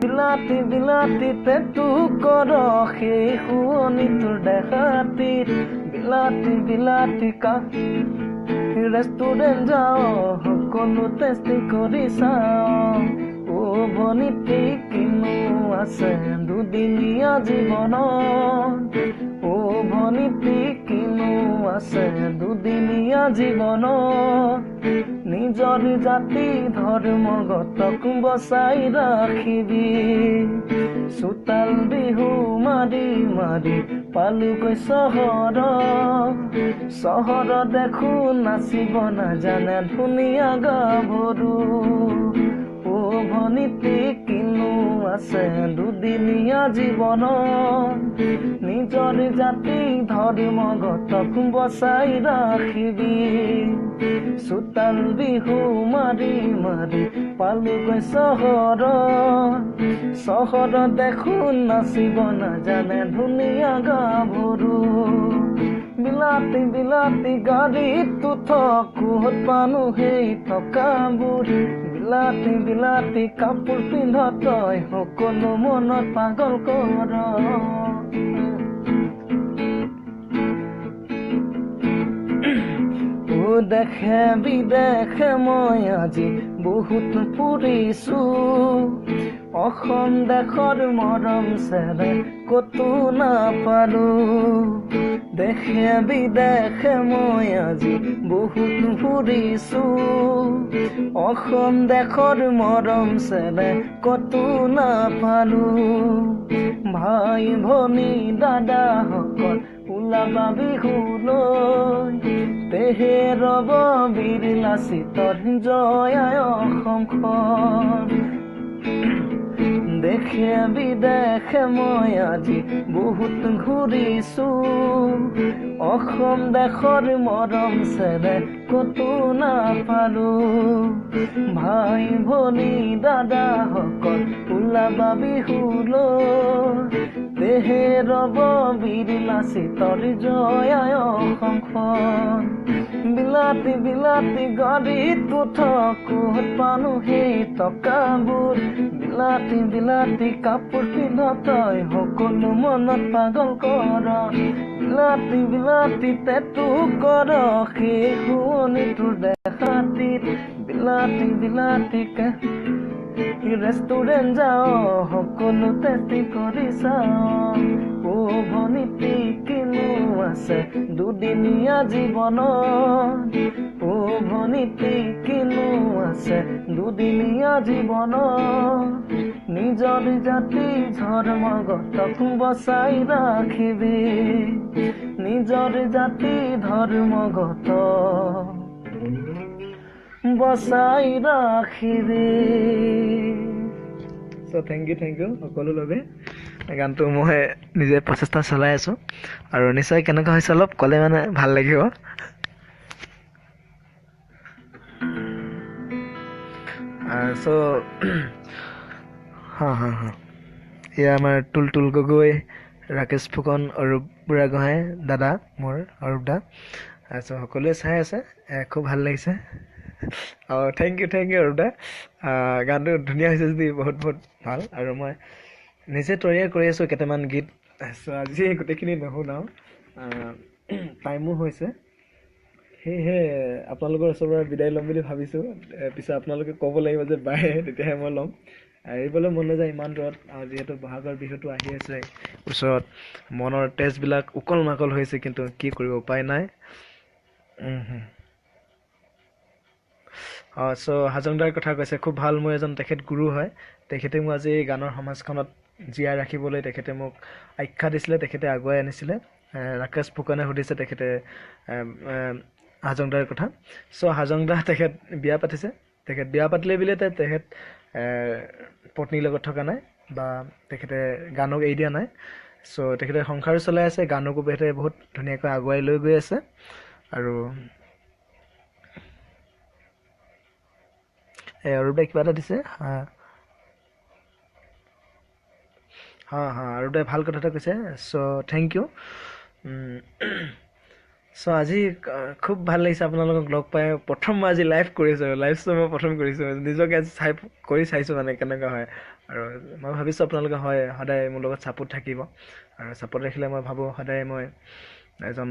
বিলাতী বিলাতী টেটু কৰ সেই শুৱনি তোৰ দেখাতিত, বিলাতী বিলাতী ৰেষ্টুৰেণ্ট যাওঁ সকলো টেষ্টি কৰি চাওঁ। অ ভনীটি কিনো আছে দুদিনীয়া জীৱনত, অ ভনীটি কিনো আছে দুদিনীয়া জীৱনত, নিজৰ জাতি ধৰ্মগতক বচাই ৰাখিবি, চোতাল বিহু মাৰি মাৰি পালোগৈ চহৰ, চহৰত দেখো নাচিব নাজানে ধুনীয়া গাভৰু। অ ভনীটি কিনো আছে দুদিনীয়া জীৱনত, নিজৰ জাতি ধৰ্মগতক বচাই ৰাখিবি, চোতাল বিহু মাৰি মাৰি পালোগৈ চহৰ, চহৰত দেখো নাচিব নাজানে ধুনীয়া গাভৰু। বিলাতী বিলাতী গাড়ীটো ক'ত পানো সেই টকাবোৰ, বিলাতী বিলাতী কাপোৰ পিন্ধ তই সকলো মনত পাগল কৰ। ও দেখে বিদেশে মই আজি বহুত ফুৰিছো, অসম দেশৰ মৰম চেৰে ক'তো নাপালো, দেশে বিদেশে মই আজি বহুত ফুৰিছো, অসম দেশৰ মৰম চেৰে ক'তো নাপালো। ভাই ভনী দাদাসকল ওলাবা বিহুলৈ, তেহে ৰব বীৰ লাচিতৰ জয় আই অসমখন। দেশে বিদেশে মই আজি বহুত ঘূৰিছো, অসম দেশৰ মৰম চেৰে ক'তো নাপালো। ভাই ভনী দাদাসকল ওলাবা বিহুলৈ, তেহে ৰব বীৰ লাচিতৰ জয় আই অসমখন। বিলাতী বিলাতী গাড়ীটো ক'ত পানো সেই টকাবোৰ, বিলাতী বিলাতী কাপোৰ পিন্ধ তই সকলো মনত পাগল কৰ, বিলাতী বিলাতী টেটু কৰ সেই শুৱনি তোৰ দেখাতিত, বিলাতী বিলাতী ৰেষ্টুৰেণ্ট যাওঁ সকলো টেষ্টি কৰি চাওঁ। অ ভনীটি কিনো আছে দুদিনীয়া জীৱনত, অ ভনীটি কিনো আছে দুদিনীয়া জীৱনত, নিজৰ জাতি ধৰ্মগতক বচাই ৰাখিবি, নিজৰ জাতি ধৰ্মগত বচাই ৰাখিবি। So thank you, thank you সকলো বাবে। গানটো মই নিজে প্ৰচেষ্টা চলাই আছোঁ আৰু নিশ্চয় কেনেকুৱা হৈছে অলপ ক'লে মানে ভাল লাগিব। চ' হা হা হা এয়া আমাৰ তুলতুল গগৈ, ৰাকেশ ফুকন, অৰূপ বুঢ়াগোহাঁই দাদা, মোৰ অৰূপ দা। চ' সকলোৱে চাই আছে, খুব ভাল লাগিছে। অঁ, thank you, thank you Arup দা। গানটো ধুনীয়া হৈছে যদি বহুত বহুত ভাল। আৰু মই নিজে তৈয়াৰ কৰি আছোঁ কেইটামান গীত। চ' আজি গোটেইখিনি নুশুনাওঁ, টাইমো হৈছে, সেয়েহে আপোনালোকৰ ওচৰৰ পৰা বিদায় ল'ম বুলি ভাবিছোঁ। পিছে আপোনালোকে ক'ব লাগিব যে বাই, তেতিয়াহে মই ল'ম। এৰিবলৈ মন নাযায় ইমান দূৰত। আৰু যিহেতু বহাগৰ বিহুটো আহি আছে ওচৰত, মনৰ তেজবিলাক উকল মাকল হৈছে, কিন্তু কি কৰিব উপায় নাই। অঁ, চ' হাজংদাৰ কথা কৈছে, খুব ভাল। মোৰ এজন তেখেত গুৰু হয়, তেখেতে মোক আজি এই গানৰ সমাজখনত জীয়াই ৰাখিবলৈ তেখেতে মোক আখ্যা দিছিলে, তেখেতে আগুৱাই আনিছিলে। ৰাকেশ ফুকনে সুধিছে তেখেতে হাজংদাৰ কথা। চ' হাজংদা তেখেত বিয়া পাতিছে, তেখেত বিয়া পাতিলে বুলিয়ে তেখেত পত্নীৰ লগত থকা নাই বা তেখেতে গানক এৰি দিয়া নাই। চ' তেখেতে সংসাৰো চলাই আছে, গানকো তেখেতে বহুত ধুনীয়াকৈ আগুৱাই লৈ গৈ আছে। আৰু অৰূপদাই কিবা এটা দিছে, হা হা, অৰূপদাই ভাল কথা এটা কৈছে, চ' thank U. চ' আজি খুব ভাল লাগিছে আপোনালোকক লগ পাই। প্ৰথম মই আজি লাইভ কৰিছোঁ, লাইভ শ্ব' মই প্ৰথম কৰিছোঁ, নিজকে আজি চাই কৰি চাইছোঁ মানে কেনেকুৱা হয়। আৰু মই ভাবিছোঁ আপোনালোকে হয় সদায় মোৰ লগত ছাপোৰ্ট থাকিব, আৰু ছাপোৰ্ট ৰাখিলে মই ভাবোঁ সদায় মই এজন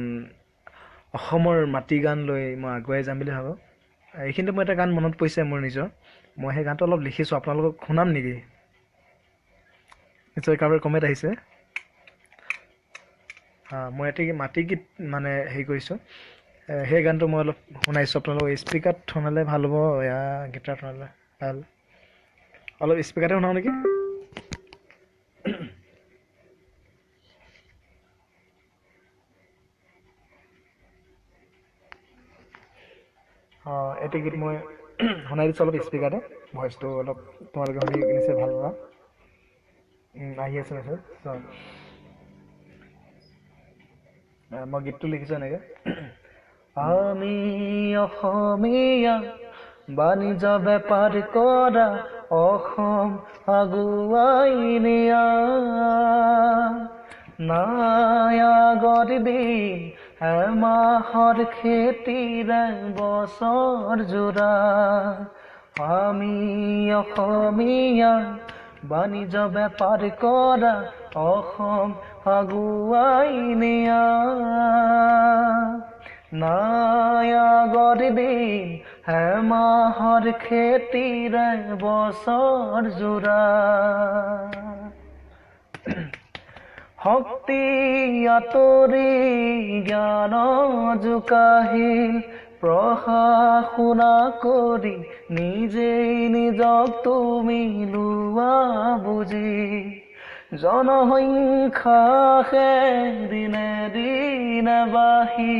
অসমৰ মাটি গান লৈ মই আগুৱাই যাম বুলি ভাবোঁ। এইখিনিতে মই এটা গান মনত পৰিছে মোৰ নিজৰ, মই সেই গানটো অলপ লিখিছোঁ, আপোনালোকক শুনাম নেকি? নিশ্চয় কাৰোবাৰ কমেণ্ট আহিছে। মই এটি মাটি গীত মানে হেৰি কৰিছোঁ, সেই গানটো মই অলপ শুনাইছোঁ আপোনালোকক। স্পীকাৰত শুনালে ভাল হ'ব, এয়া গীটাৰত শুনালে ভাল, অলপ স্পীকাৰতে শুনাওঁ নেকি? অঁ, এটি গীত মই শুনাই দিছোঁ অলপ স্পীকাৰতে, ভইচটো অলপ তোমালোকে শুনি নিশ্চয় ভাল পাবা। আহি আছে মেছেজ। চ' মই গীতটো লিখিছোঁ এনেকৈ। আমি অসমীয়া বাণিজ্য বেপাৰ কৰা, অসম আগুৱাই নিয়া, নাই আগৰ দিন এমাহৰ খেতিৰে বছৰ জোৰা। আমি অসমীয়া বাণিজ্য বেপাৰ কৰা, অসম আগুৱাই নিয়া, নাই আগৰ দিন এমাহৰ খেতিৰে বছৰ জোৰা। শক্তি আঁতৰি জ্ঞান জোকাহিল, পঢ়া শুনা কৰি নিজেই নিজক তুমি লোৱা বুজি। জনসংখ্যা দিনে দিনে বাঢ়ি,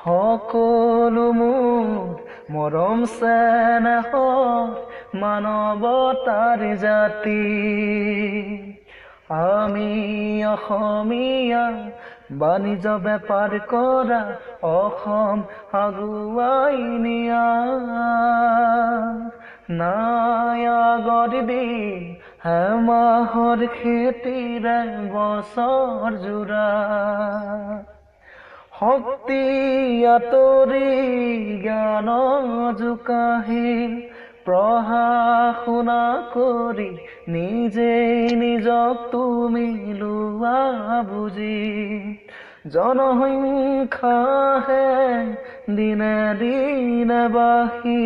সকলো মোৰ মৰম চেনেহৰ মানৱতাৰ জাতি। আমি অসমীয়া বাণিজ্য বেপাৰ কৰা, অসম আগুৱাই নিয়া, নাই আগৰ দিন এমাহৰ খেতিৰে বছৰ জোৰা। শক্তি আঁতৰি জ্ঞান জোকাহিল, পঢ়া শুনা কৰি নিজেই নিজক তুমি লোৱা বুজি। জনসংখ্যা দিনে দিনে বাঢ়ি,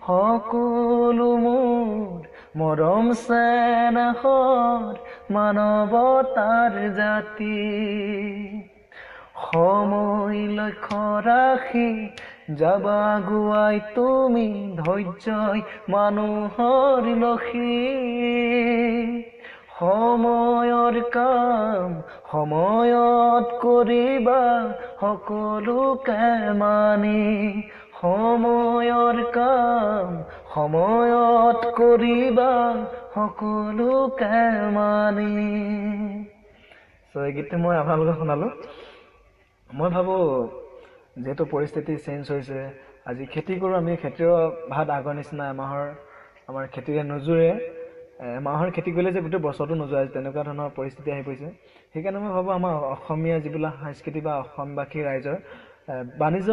সকলো মোৰ মৰম চেনেহৰ মানৱতাৰ জাতি। সময় লক্ষ্য ৰাখি যাবা আগুৱাই তুমি, ধৈৰ্যই মানুহৰ লক্ষী। সময়ৰ কাম সময়ত কৰিবা, সকলোকে মানি। সময়ৰ কাম সময়ত কৰিবা, সকলোকে মানি। চ' এই গীতটো মই আপোনালোকক শুনালোঁ। মই ভাবোঁ যিহেতু পৰিস্থিতি চেঞ্জ হৈছে, আজি খেতি কৰোঁ আমি, খেতিৰ ভাত আগৰ নিচিনা এমাহৰ আমাৰ খেতিৰে নোজোৰে, এমাহৰ খেতি কৰিলে যে গোটেই বছৰটো নোজোৰে, তেনেকুৱা ধৰণৰ পৰিস্থিতি আহি পৰিছে। সেইকাৰণে মই ভাবোঁ আমাৰ অসমীয়া যিবিলাক সংস্কৃতি বা অসমবাসী ৰাইজৰ বাণিজ্য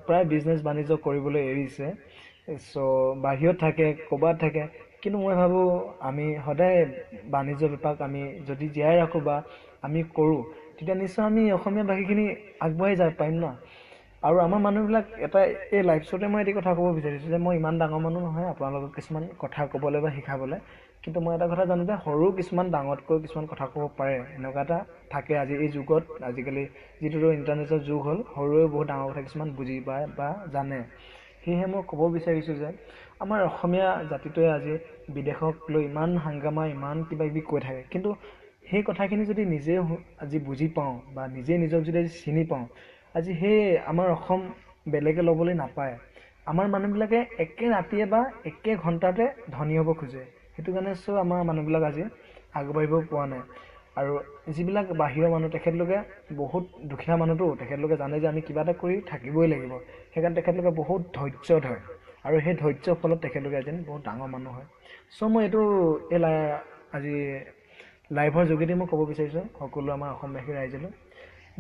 প্ৰায় বিজনেছ বাণিজ্য কৰিবলৈ এৰিছে। চ' বাহিৰত থাকে, ক'ৰবাত থাকে, কিন্তু মই ভাবোঁ আমি সদায় বাণিজ্য বেপাৰক আমি যদি জীয়াই ৰাখোঁ বা আমি কৰোঁ, তেতিয়া নিশ্চয় আমি অসমীয়া ভাষীখিনি আগবাঢ়ি যাব পাৰিম ন। আৰু আমাৰ মানুহবিলাক এটা এই লাইভ শ্ব'তে মই এটি কথা ক'ব বিচাৰিছোঁ যে মই ইমান ডাঙৰ মানুহ নহয় আপোনালোকক কিছুমান কথা ক'বলৈ বা শিকাবলৈ, কিন্তু মই এটা কথা জানো যে সৰু কিছুমান ডাঙৰতকৈ কিছুমান কথা ক'ব পাৰে, এনেকুৱা এটা থাকে আজি এই যুগত। আজিকালি যিটো ইণ্টাৰনেটৰ যুগ হ'ল, সৰুৱেও বহুত ডাঙৰ কথা কিছুমান বুজি পায় বা জানে। সেয়েহে মই ক'ব বিচাৰিছোঁ যে আমাৰ অসমীয়া জাতিটোৱে আজি বিদেশক লৈ ইমান হাংগামা, ইমান কিবা কিবি কৈ থাকে, কিন্তু সেই কথাখিনি যদি নিজে আজি বুজি পাওঁ বা নিজে নিজক যদি আজি চিনি পাওঁ, আজি সেই আমাৰ অসম বেলেগে ল'বলৈ নাপায়। আমাৰ মানুহবিলাকে একে ৰাতিয়ে বা একে ঘণ্টাতে ধনী হ'ব খোজে, সেইটো কাৰণে চ' আমাৰ মানুহবিলাক আজি আগবাঢ়িব পৰা নাই। আৰু যিবিলাক বাহিৰৰ মানুহ, তেখেতলোকে বহুত দুখীয়া মানুহতো, তেখেতলোকে জানে যে আমি কিবা এটা কৰি থাকিবই লাগিব, সেইকাৰণে তেখেতলোকে বহুত ধৈৰ্য ধৰে আৰু সেই ধৈৰ্যৰ ফলত তেখেতলোকে এজন বহুত ডাঙৰ মানুহ হয়। চ' মই এইটো এই আজি লাইভৰ যোগেদি মই ক'ব বিচাৰিছোঁ সকলো আমাৰ অসমবাসী ৰাইজলৈ,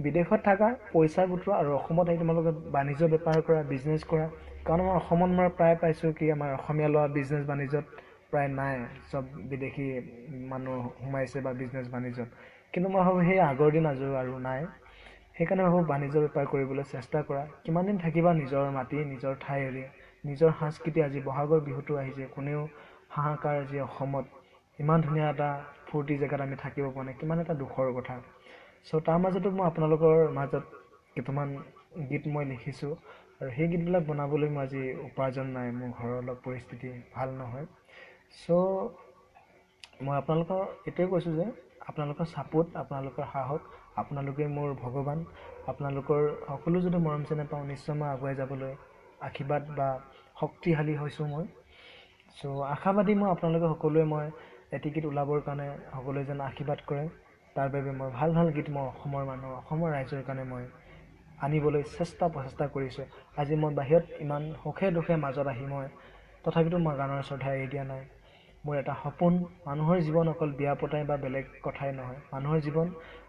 বিদেশত থকা পইচা গোটোৱা আৰু অসমত আহি তোমালোকে বাণিজ্য বেপাৰ কৰা, বিজনেছ কৰা। কাৰণ আমাৰ অসমত মই প্ৰায় পাইছোঁ কি আমাৰ অসমীয়া ল'ৰা বিজনেছ বাণিজ্যত প্ৰায় নাই, চব বিদেশী মানুহ সোমাইছে বা বিজনেছ বাণিজ্যত। কিন্তু মই ভাবোঁ সেই আগৰ দিন আজি আৰু নাই। সেইকাৰণে ভাবোঁ বাণিজ্য বেপাৰ কৰিবলৈ চেষ্টা কৰা। কিমান দিন থাকিবা নিজৰ মাটি, নিজৰ ঠাই এৰি, নিজৰ সংস্কৃতি। আজি বহাগৰ বিহুটো আহিছে, কোনেও হাহাকাৰ আজি অসমত ইমান ধুনীয়া এটা ফূৰ্তি জেগাত আমি থাকিব পৰা নাই, কিমান এটা দুখৰ কথা। চ' তাৰ মাজতো মই আপোনালোকৰ মাজত কেইটামান গীত মই লিখিছোঁ আৰু সেই গীতবিলাক বনাবলৈ মই আজি উপাৰ্জন নাই, মোৰ ঘৰৰ অলপ পৰিস্থিতি ভাল নহয়। চ' মই আপোনালোকৰ এইটোৱে কৈছোঁ যে আপোনালোকৰ ছাপোৰ্ট, আপোনালোকৰ সাহস, আপোনালোকেই মোৰ ভগৱান। আপোনালোকৰ সকলো যদি মৰম চেনেহ পাওঁ, নিশ্চয় মই আগুৱাই যাবলৈ আশীৰ্বাদ বা শক্তিশালী হৈছোঁ মই। চ' আশাবাদী মই আপোনালোকে সকলোৱে মই এটি গীত ওলাবৰ কাৰণে সকলোৱে যেন আশীৰ্বাদ কৰে, তাৰ বাবে মই ভাল ভাল গীত মই অসমৰ মানুহ, অসমৰ ৰাইজৰ কাৰণে মই আনিবলৈ চেষ্টা প্ৰচেষ্টা কৰিছোঁ। আজি মই বাহিৰত ইমান সুখে দুখে মাজত আহি মই তথাপিতো মই গানৰ শ্ৰদ্ধা এৰি দিয়া নাই। মোৰ এটা সপোন, মানুহৰ জীৱন অকল বিয়া পতাই বা বেলেগ কথাই নহয়, মানুহৰ জীৱন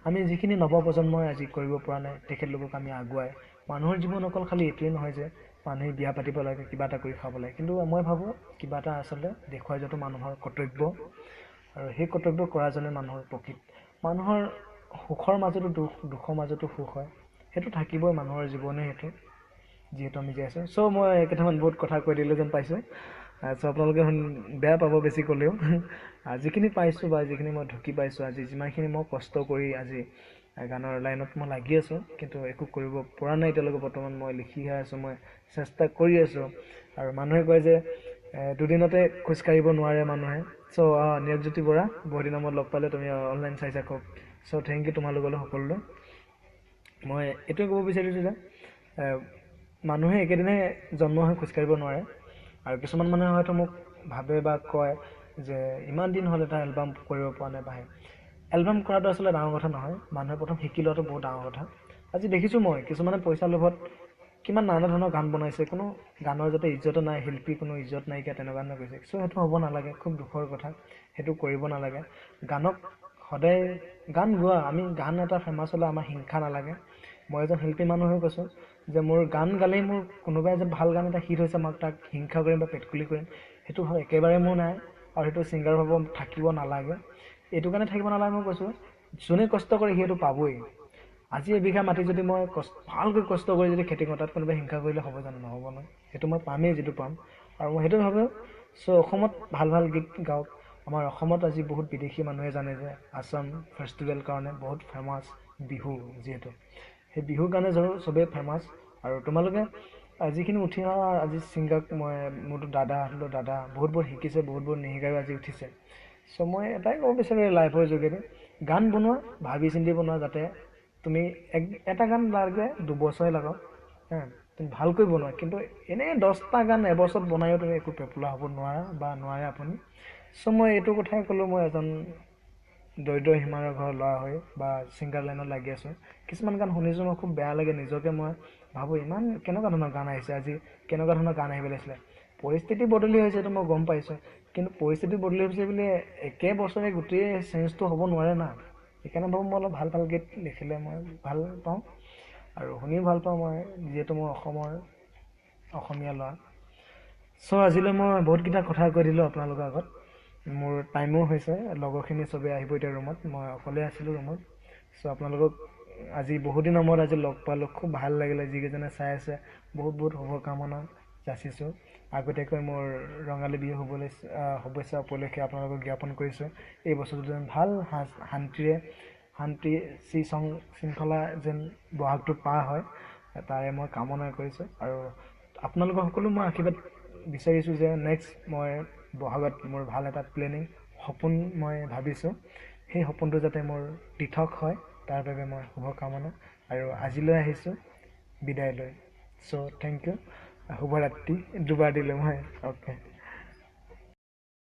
আমি যিখিনি নৱপ্ৰজন্মই আজি কৰিব পৰা নাই তেখেতলোকক আমি আগুৱাই, মানুহৰ জীৱন অকল খালি এইটোৱেই নহয় যে মানুহে বিয়া পাতিব লাগে, কিবা এটা কৰি খাব লাগে, কিন্তু মই ভাবোঁ কিবা এটা আচলতে দেখুৱাই যোৱাটো মানুহৰ কৰ্তব্য আৰু সেই কৰ্তব্য কৰাজনে মানুহৰ প্ৰকৃত। মানুহৰ সুখৰ মাজতো দুখ, দুখৰ মাজতো সুখ হয়, সেইটো থাকিবই, মানুহৰ জীৱনে সেইটো, যিহেতু আমি জীয়াই আছোঁ। চ' মই কেইটামান বহুত কথা কৈ দিলোঁ যেন পাইছোঁ, চ' আপোনালোকে বেয়া পাব বেছি ক'লেও। যিখিনি পাইছোঁ বা যিখিনি মই ঢুকি পাইছোঁ, আজি যিমানখিনি মই কষ্ট কৰি আজি গানৰ লাইনত মই লাগি আছোঁ, কিন্তু একো কৰিব পৰা নাই এতিয়ালৈকে। বৰ্তমান মই লিখিহে আছোঁ, মই চেষ্টা কৰি আছোঁ। আৰু মানুহে কয় যে দুদিনতে খোজকাঢ়িব নোৱাৰে মানুহে। চ' নিৰকজ্যোতি বৰা, বহুত দিনৰ মূৰত লগ পালে, তুমি অনলাইন চাইছা খুব, চ' thank U তোমালোকলৈ সকলোলৈ। মই এইটোৱে ক'ব বিচাৰিছোঁ যে মানুহে একেদিনাই জন্ম হৈ খোজকাঢ়িব নোৱাৰে। আৰু কিছুমান মানুহে হয়তো মোক ভাবে বা কয় যে ইমান দিন হ'ল এটা এলবাম কৰিব পৰা নাই, বাহে এলবাম কৰাটো আচলতে ডাঙৰ কথা নহয়, মানুহে প্ৰথম শিকি লোৱাটো বহুত ডাঙৰ কথা। আজি দেখিছোঁ মই কিছুমানে পইচা লোভত কিমান নানা ধৰণৰ গান বনাইছে, কোনো গানৰ যাতে ইজ্জতো নাই, শিল্পী কোনো ইজ্জত নাইকিয়া তেনেকুৱা ধৰণৰ কৈছে। চ' সেইটো হ'ব নালাগে, খুব দুখৰ কথা, সেইটো কৰিব নালাগে। গানক সদায় গান গোৱা, আমি গান এটা ফেমাছ হ'লে আমাৰ হিংসা নালাগে। মই এজন শিল্পী মানুহ হৈ কৈছোঁ যে মোৰ গান গালেই মোৰ কোনোবাই যে ভাল গান এটা হিট হৈছে মই তাক হিংসা কৰিম বা পেটকুলি কৰিম, সেইটো ভাৱ একেবাৰে মোৰ নাই আৰু সেইটো ছিংগাৰ ভাৱ থাকিব নালাগে। এইটো কাৰণে থাকিব নালাগে মই কৈছোঁ, যোনে কষ্ট কৰে সিটো পাবই। আজি এবিঘা মাটি যদি মই ভালকৈ কষ্ট কৰি যদি খেতি কৰোঁ, তাত কোনোবাই হিংসা কৰিলে হ'ব জানো? নহ'ব নহয়। সেইটো মই পামেই যিটো পাম, আৰু মই সেইটো ভাবোঁ। চ' অসমত ভাল ভাল গীত গাওক। আমাৰ অসমত আজি বহুত বিদেশী মানুহে জানে যে আছাম ফেষ্টিভেল কাৰণে বহুত ফেমাছ বিহু, যিহেতু সেই বিহুৰ কাৰণে চবেই ফেমাছ। আৰু তোমালোকে যিখিনি উঠি অহা আজি ছিংগাৰক মই, মোৰতো দাদা, দাদা বহুত বহুত শিকিছে, বহুত বহুত নিশিকায়ো আজি উঠিছে। চ' মই এটাই ক'ব বিচাৰোঁ এই লাইফৰ যোগেদি, গান বনোৱা ভাবি চিন্তি বনোৱা, যাতে তুমি এটা গান লাগে 2 বছৰে লাগক, হা তুমি ভালকৈ বনোৱা, কিন্তু এনেই 10টা গান এবছৰত বনায়ো তুমি একো পপুলাৰ হ'ব নোৱাৰা বা নোৱাৰে আপুনি। চ' মই এইটো কথাই ক'লোঁ, মই এজন দৰিদ্ৰ সীমাৰ ঘৰৰ ল'ৰা হৈ বা ছিংগাৰ লাইনত লাগি আছোঁ। কিছুমান গান শুনিছোঁ মই, খুব বেয়া লাগে নিজকে, মই ভাবোঁ ইমান কেনেকুৱা ধৰণৰ গান আহিছে আজি, কেনেকুৱা ধৰণৰ গান আহিব লাগিছিলে। পৰিস্থিতি বদলি হৈছে এইটো মই গম পাইছোঁ, কিন্তু পৰিস্থিতি বদলি হৈছে বুলি একে বছৰে গোটেই চেঞ্জটো হ'ব নোৱাৰে না। সেইকাৰণে ভাবোঁ মই অলপ ভাল ভাল গীত লিখিলে মই ভাল পাওঁ আৰু শুনিও ভাল পাওঁ মই, যিহেতু মই অসমৰ অসমীয়া ল'ৰা। চ' আজিলৈ মই বহুতকেইটা কথা কৈ দিলোঁ আপোনালোকৰ আগত। মোৰ টাইমো হৈছে, লগৰখিনি চবেই আহিব এতিয়া ৰুমত, মই অকলে আছিলোঁ ৰুমত। চ' আপোনালোকক আজি বহুদিনৰ মূৰত আজি লগ পালোঁ, খুব ভাল লাগিলে। যিকেইজনে চাই আছে বহুত বহুত শুভকামনা যাচিছোঁ। আগতীয়াকৈ মোৰ ৰঙালী বিহু হ'বলৈ শুভেচ্ছা উপলক্ষে আপোনালোকক জ্ঞাপন কৰিছোঁ। এই বছৰটো যেন ভাল শান্তিৰে, শান্তি শৃংখলা যেন বহাগটো পাৰ হয়, তাৰে মই কামনা কৰিছোঁ। আৰু আপোনালোকৰ সকলো মই আশীৰ্বাদ বিচাৰিছোঁ যে নেক্সট মই বহাগত মোৰ ভাল এটা প্লেনিং, সপোন মই ভাবিছোঁ, সেই সপোনটো যাতে মোৰ দিঠক হয়, তাৰ বাবে মই শুভকামনা। আৰু আজিলৈ আহিছোঁ বিদায় লৈ। চ' thank U, শুভৰাত্ৰি। দুবাৰ দিলোঁ মই, অ'কে।